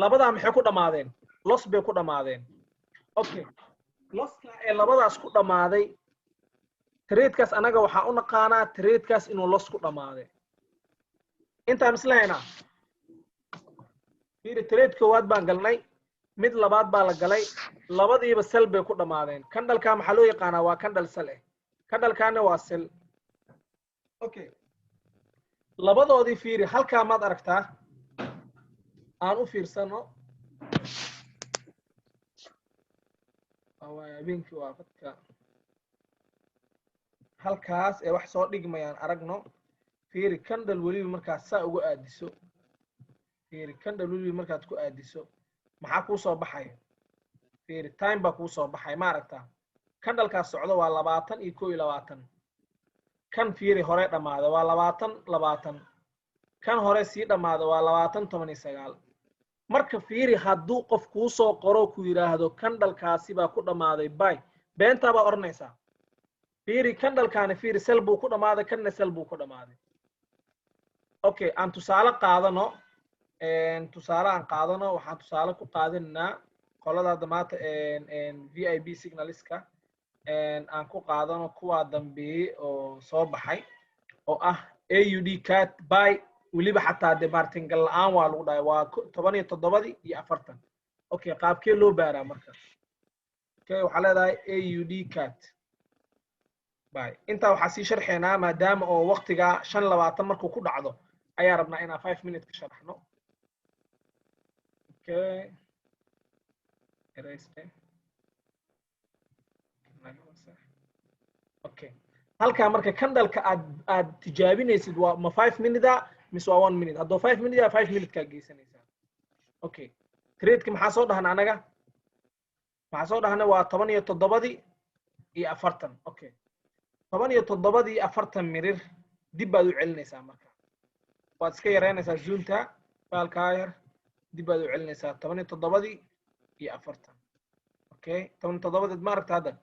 Labadaa maxay ku dhammaadeen? Loss bay ku dhammaadeen. Okay, losska ee labadaas ku dhammaaday, tradekaas anaga waxaa u naqaanaa tradekaas inuu loss ku dhammaaday. Intaan isla haynaa, fiiri, trade koowaad baan galnay, mid labaad baa la galay, labadiiba sell bay ku dhammaadeen. Candlekaa maxaa loo yaqaanaa? Waa candle sell eh, candlekaana waa sell. Okay, labadoodii fiiri, halkaa maad aragtaa? Aan u fiirsano. Waay, habeenkii waa fadka halkaas ee wax soo dhigmayaan aragno. Fiiri, candle weliba markaad saa uga aadiso, fiiri, candle weliba markaad ku aadiso, maxaa kuu soo baxaya? Fiiri, time baa kuu soo baxay. Ma aragtaa? Candlekaas socdo waa 20 iyo 21. Kan fiiri, hore dhammaada waa 20 20. Kan hore sii dhammaada waa 20 19. Marka fiiri, hadduu qof kuu soo qoro, ku yidhaahdo candlekaasi baa ku dhammaaday buy, beentaa baa odhanaysaa. Fiiri, candlekaani fiiri, sell buu ku dhammaaday, kanna sell buu ku dhammaaday. Okay, aan tusaale qaadano, tusaale aan qaadano. Waxaan tusaale ku qaadanaynaa qolada hadda maanta VIP signalska aan ku qaadano, kuwaa dambeeyey oo soo baxay oo ah AUD CAD buy. Weliba xataa de martingale la-aan waa lagu dhahay, waa 17-dii iyo 40. Okay, qaabkee loo baaraa marka? Okay, waxaa leedahay AUD CAD buy. Intaa waxaa sii sharxeynaa, maadaama oo waktiga 5:20 markuu ku dhacdo ayaa rabnaa inaan 5 minute ka sharaxno. Okay, erase. Okay, halkaa marka candleka aad tijaabinaysid waa ma 5 minute a mise waa one minute? Haddoo 5 minute a, 5 minute kaa geysanaysaa. Okay, tradeka maxaa soo dhahna anaga? Maxaa soo dhahna? Waa 17-dii iyo 40. Okay, 17-dii iyo 40 mirir dib baad u celinaysaa. Marka waad iska yaraynaysaa zoomta baalkaa yar, dib baad u celinaysaa 17-dii iyo 40. Okay, 17-deed ma aragta hadda?